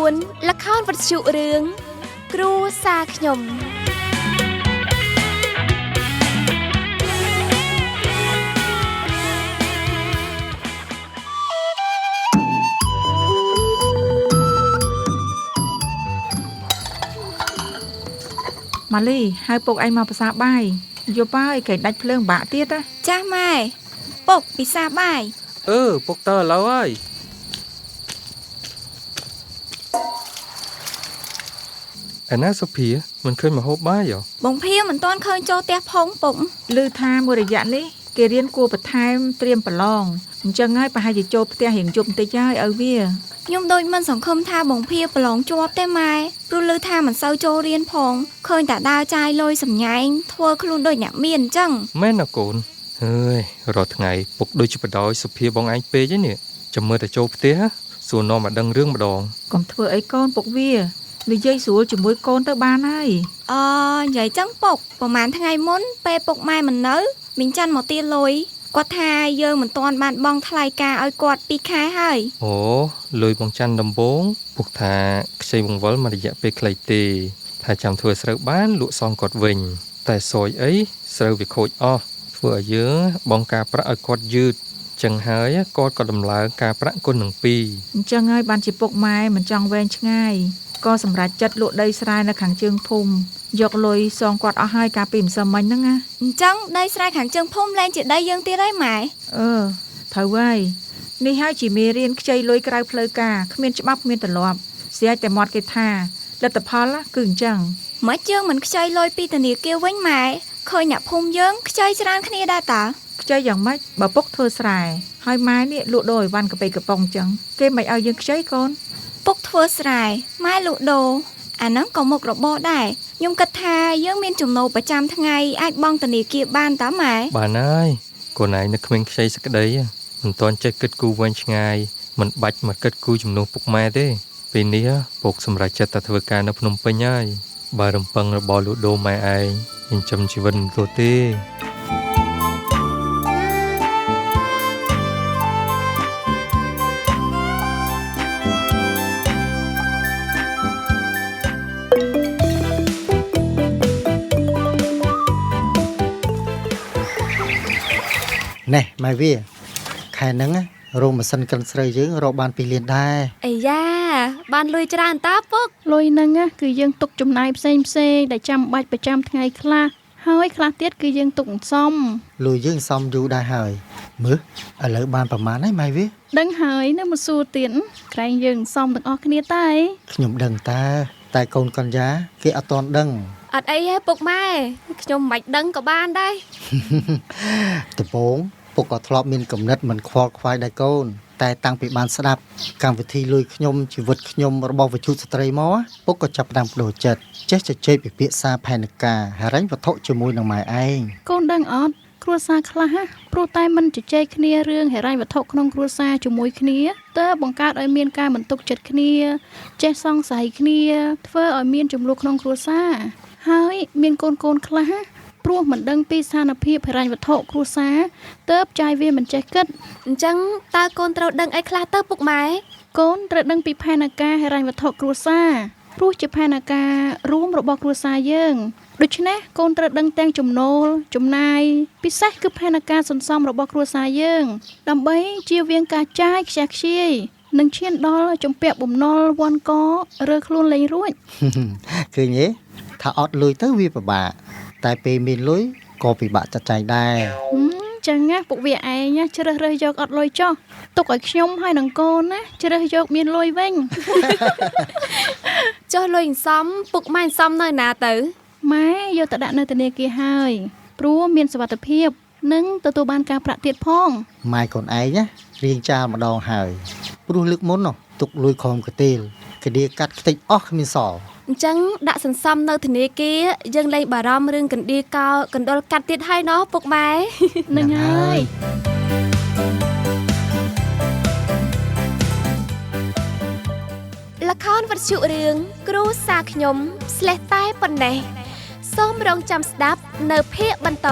4ល្ខោនវិទ្យុរឿងគ្រួសារខ្ញុំ ម៉ាលីហៅពុកឯងមកភាសាបាយយប់ហើយគេដាច់ភ្លើងបាក់ទៀតណា ចាស់ម៉ែពុកពិសាបាយ អឺពុកតើឥឡូវហើយឯណាសុភាមិនឃើញមកហូបបាយហ៎ បងភាមិនទាន់ឃើញចូលផ្ទះផងពុក ឮថាមួយរយៈនេះគេរៀនគួរបន្ថែមត្រៀមប្រឡងអញ្ចឹងហើយប្រហែលជាចូលផ្ទះរៀងយប់បន្តិចហើយឲ្យវា ខ្ញុំដូចមិនសង្ឃឹមថាបងភាប្រឡងជាប់ទេម៉ែព្រោះឮថាមិនសូវចូលរៀនផងឃើញតែដើរចាយលុយសម្ញែងធ្វើខ្លួនដូចអ្នកមានអញ្ចឹង មែនណាកូនហើយរាល់ថ្ងៃពុកដូចជាបដ ாய் សុភាបងឯងពេកហ្នឹងនេះចាំមើលតែចូលផ្ទះសួរនាំមកដឹងរឿងម្ដង កុំធ្វើអីកូនពុកវានិយាយស្រួលជាមួយកូនទៅបានហើយ អឺនិយាយចឹងពុកប្រហែលថ្ងៃមុនពេលពុកម៉ែមិននៅមីងច័ន្ទមកទាលុយគាត់ថាយើងមិនទាន់បានបង់ថ្លៃការឲ្យគាត់2ខែហើយ អូលុយបងច័ន្ទដំបងពុកថាខ្ចីបង្វិលមួយរយៈពេលខ្លីទេថាចាំធ្វើស្រូវបានលក់សងគាត់វិញតែសយអីស្រូវវាខូចអស់ធ្វើឲ្យយើងបងការប្រាក់ឲ្យគាត់យឺតចឹងហើយគាត់ក៏ដំឡើងការប្រាក់គុណនឹង2 អញ្ចឹងហើយបានជាពុកម៉ែមិនចង់វែងឆ្ងាយក៏សម្រេចចិត្តលក់ដីស្រែនៅខាងជើងភូមិយកលុយសងគាត់អស់ហើយកាលពីម្សិលមិញហ្នឹងណា អញ្ចឹងដីស្រែខាងជើងភូមិលែងជាដីយើងទៀតហើយម៉ែ អឺត្រូវហើយនេះហើយជាមេរៀនខ្ចីលុយក្រៅផ្លូវការគ្មានច្បាប់គ្មានទម្លាប់ស្រាច់តែមាត់គេថាលទ្ធផលគឺអញ្ចឹង មិនយើងមិនខ្ចីលុយពីធនាគារវិញម៉ែឃើញអ្នកភូមិយើងខ្ចីច្រើនគ្នាដែរតើ ខ្ចីយ៉ាងម៉េចបើពុកធ្វើស្រែហើយម៉ែនេះលក់ដូរអីវ៉ាន់កាប៉េកាប៉ុងអញ្ចឹងគេមិនឲ្យយើងខ្ចីកូន ពុកធ្វើស្រែម៉ែលក់ដូរអាហ្នឹងក៏មុខរបរដែរខ្ញុំគិតថាយើងមានចំណូលប្រចាំថ្ងៃអាចបង់ធនាគារបានតើម៉ែ បានហើយកូនឯងនៅក្មេងខ្ចីសក្តីមិនទាន់ចេះគិតគូរវែងឆ្ងាយមិនបាច់មកគិតគូរជំនួសពុកម៉ែទេពេលនេះពុកសម្រេចចិត្តតែធ្វើការនៅភ្នំពេញហើយបើរំពឹងរបស់លក់ដូរម៉ែឯងចិញ្ចឹមជីវិតមិនទោះទេ ណែម៉ែវាខែហ្នឹងរោងម៉ាស៊ីនកិនស្រូវយើងរកបាន2លានដែរ អាយ៉ាបានលុយច្រើនតាពុក លុយហ្នឹងណាគឺយើងទុកចំណាយផ្សេងផ្សេងដែលចាំបាច់ប្រចាំថ្ងៃខ្លះហើយខ្លះទៀតគឺយើងទុកសន្សំ លុយយើងសំយូរដែរហើយមើលឥឡូវបានប្រមាណហើយម៉ែវា ដឹងហើយនៅមកសួរទៀតក្រែងយើងសន្សំទាំងអស់គ្នាតែ ខ្ញុំដឹងតើតែកូនកញ្ញាគេអត់ទាន់ដឹង អត់អីទេពុកម៉ែខ្ញុំមិនបាច់ដឹងក៏បានដែរ ដំបូងពុកក៏ធ្លាប់មានគំនិតមិនខ្វល់ខ្វាយដែរកូនតែតាំងពីបានស្ដាប់កម្មវិធីលុយខ្ញុំជីវិតខ្ញុំរបស់វិទ្យុស្ត្រីមកពុកក៏ចាប់ផ្ដើមប្ដូរចិត្តចេះជជែកពិភាក្សាផែនការហិរញ្ញវត្ថុជាមួយនឹងម៉ែឯង កូនដឹងអត់គ្រួសារខ្លះព្រោះតែមិនជជែកគ្នារឿងហិរញ្ញវត្ថុក្នុងគ្រួសារជាមួយគ្នាទើបបង្កើតឲ្យមានការមិនទុកចិត្តគ្នាចេះសង្ស័យគ្នាធ្វើឲ្យមានជម្លោះក្នុងគ្រួសារហើយមានកូនខ្លះព្រោះមិនដឹងពីស្ថានភាពហិរញ្ញវត្ថុគ្រួសារទើបចាយវាមិនចេះគិត អញ្ចឹងតើកូនត្រូវដឹងអីខ្លះទៅពុកម៉ែ កូនត្រូវដឹងពីផែនការហិរញ្ញវត្ថុគ្រួសារព្រោះជាផែនការរួមរបស់គ្រួសារយើងដូច្នេះកូនត្រូវដឹងទាំងចំណូលចំណាយពិសេសគឺផែនការសន្សំរបស់គ្រួសារយើងដើម្បីជៀសវាងការចាយខ្ជះខ្ជាយនិងឈានដល់ជំពាក់បំណុលវ័នករើខ្លួនលែងរួច ឃើញទេថាអត់លុយទៅវាពិបាកតែពេលមានលុយក៏ពិបាកចាត់ចែងដែរ ចឹងណាពួកវាឯងណាជ្រើសរើសយកអត់លុយចុះទុកឲ្យខ្ញុំហើយនឹងកូនណាជ្រើសយកមានលុយវិញ ចុះលុយសន្សំពុកម៉ែសន្សំនៅណាទៅ ម៉ែយកទៅដាក់នៅធនាគារហើយព្រោះមានសុវត្ថិភាពនិងទទួលបានការប្រាក់ទៀតផង ម៉ែកូនឯងណារៀងចាលម្ដងហើយព្រោះលើកមុនទុកលុយក្រោមកទេលកដៀកាត់ខ្ទេចអស់គ្មានសល់ អញ្ចឹងដាក់សន្សំនៅធនាគារយើងលែងបារម្ភរឿងកណ្ដៀកោកណ្ដុលកាត់ទៀតហើយណោះពុកម៉ែ នឹងហើយ ល្ខោនវិទ្យុរឿងគ្រួសារខ្ញុំស្លេះតែប៉ុណ្ណេះសូមរងចាំស្ដាប់នៅភាគបន្ត